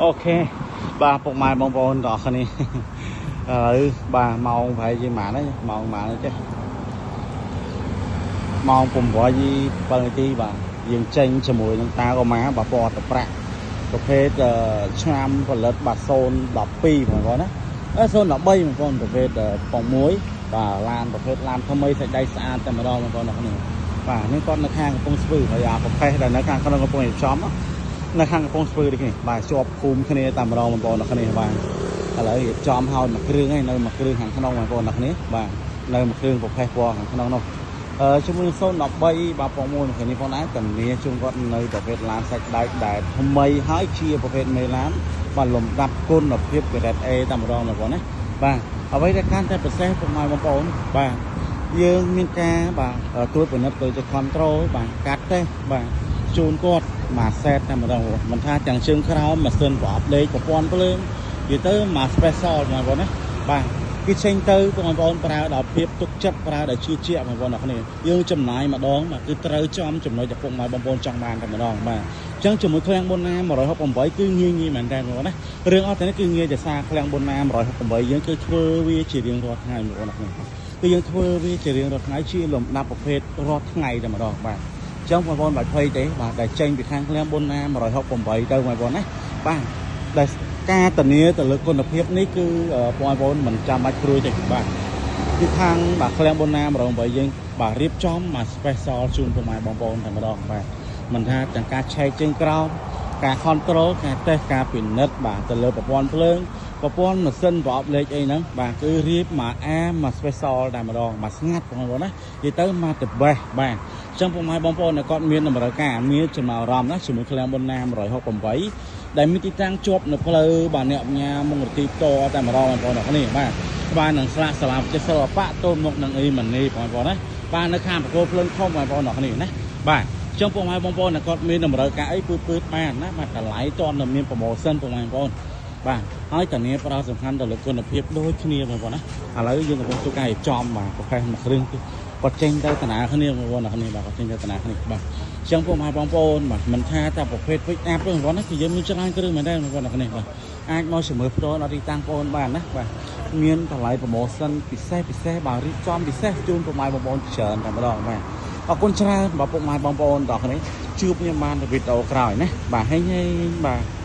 OK បាទពុកម៉ែបងប្អូនទាំងអស់គ្នា ឥឡូវបាទម៉ោងប្រហែលជាប៉ុន្មានហើយម៉ោងប៉ុន្មានចេះម៉ោង8 7នាទីបាទយើងចេញជាមួយនឹង Tacoma បាទពណ៌ទឹកប្រាក់ប្រភេទឆ្នាំផលិតបាទ012បងប្អូនណាអឺ013បងប្អូនប្រភេទប៉ុង1បាទឡានប្រភេទឡានថ្មីសាច់ដៃស្អាតតែម្ដងបងប្អូនអរគ្នាបាទនេះគាត់នៅខាងកំពង់ស្ពឺហើយអាប្រភេទដែលនៅខាងក្នុងកំពុងរៀបចំនៅខាងកំពង់ស្ពឺដូចនេះបាទជាប់ភូមិគ្នាតែម្ដងបងប្អូនអរគ្នាបាទឥឡូវរៀបចំហើយមួយគ្រឿងហើយនៅមួយគ្រឿងខាងក្នុងបងប្អូនអរគ្នាបាទនៅមួយគ្រឿងប្រភេទពណ៌ខាងក្នុងនោះអឺជាមួយ013បាទពងមួយមួយគ្រឿងនេះផងដែរតានីជូនគាត់នៅប្រភេទឡានសាច់ដែកដែលថ្មីហើយជាប្រភេទមេឡានបាទលំដាប់គុណភាព grade A តែម្ដងបងប្អូនណាបាទអ្វីដែលកាន់តែពិសេសពុកម៉ែបងប្អូនបាទយើងមានការបាទត្រួតពិនិត្យទៅជា control បាទកាត់ទេបាទជូនគាត់មួយ set តែម្ដងមិនថាទាំងជើងក្រោមម៉ាស៊ីនប្រអប់លេខប្រព័ន្ធភ្លើងនិយាយទៅមួយ special បងប្អូនណាបាទគឺចេញទៅបងប្អូនប្រើដល់ភាពទុកចិត្តប្រើដល់ជឿជាក់បងប្អូនអរគ្នាយើងចំណាយម្ដងបាទគឺត្រូវចំចំណុចដែលពុកម៉ែបងប្អូនចង់បានតែម្ដងបាទអញ្ចឹងជាមួយឃ្លាំងប៊ុនណា168គឺងាយងាយមែនតើបងប្អូនណារឿងអស់តែនេះគឺងាយតែសារឃ្លាំងប៊ុនណា168យើងគឺធ្វើវាជារៀងរាល់ថ្ងៃបងប្អូនអរគ្នាគឺយើងធ្វើវាជារៀងរាល់ថ្ងៃជាលំដាប់ប្រភេទរាល់ថ្ងៃតែម្ដងបាទអញ្ចឹងបងប្អូនបាច់ភ័យទេបាទដែលចេញពីខាងឃ្លាំងប៊ុនណា168ទៅបងប្អូនណាបាទដែលការធានាទៅលើគុណភាពនេះគឺបងប្អូនមិនចាំបាច់ព្រួយទេបាទគឺខាងបាទឃ្លាំងប៊ុនណា168យើងបាទរៀបចំមក special ជូនពុកម៉ែបងប្អូនតែម្ដងបាទមិនថាទាំងការឆែកជើងក្រោមការ control ការតេស្តការពិនិត្យបាទទៅលើប្រព័ន្ធភ្លើងប្រព័ន្ធម៉ាស៊ីនប្រអប់លេខអីហ្នឹងបាទគឺរៀបមកអាមក special តែម្ដងមកស្ងាត់បងប្អូនណានិយាយទៅមកទៅបេះបាទអញ្ចឹងពុកម៉ែបងប្អូនដែលគាត់មានតម្រូវការមានចំណាប់អារម្មណ៍ណាជាមួយឃ្លាំងប៊ុនណា168ដែលមានទីតាំងជាប់នៅផ្លូវបាទអ្នកញ៉ាមុងរទីផ្ទាល់តែម្ដងបងប្អូនអរគ្នាបាទក្បាលនឹងស្លាកសាលាវិទ្យាសិល្បៈទល់មុខនឹងអ៊ីម៉ានីបងប្អូនណាបាទនៅខាងបកគោភ្លើងធំបងប្អូនអរគ្នាណាបាទចឹងពុកម៉ែបងប្អូនដែលគាត់មានតម្រូវការអីពឺពឺបានណាបាទតម្លៃតន់តែមាន promotion ពុកម៉ែបងប្អូនបាទហើយតានីផ្ដោតសំខាន់ទៅលើគុណភាពដូចគ្នាបងប្អូនណាឥឡូវយើងកំពុងធ្វើការរៀបចំបាទប្រភេទមួយគ្រឿងគឺគាត់ចេញទៅតាណាគ្នាបងប្អូនគ្នាបាទគាត់ចេញទៅតាណាគ្នាបាទអញ្ចឹងពុកម៉ែបងប្អូនបាទមិនថាតែប្រភេទ pick up ទេបងប្អូនណាគឺយើងមានច្រើនគ្រឿងមែនទេបងប្អូនគ្នាបាទអាចមកជាមួយផ្ទាល់ដល់ទីតាំងបងប្អូនបានណាបាទមានតម្លៃ promotion ពិសេសពិសេសបាទរៀបចំពិសេសជូនពុកម៉ែបងប្អូនច្រើនតែម្ដងបាទអរគុណច្រើនបាទពុកម៉ែបងប្អូនទាំងគ្នាជួបខ្ញុំបាននៅវីដេអូក្រោយណាបាទហេងហេងបាទ។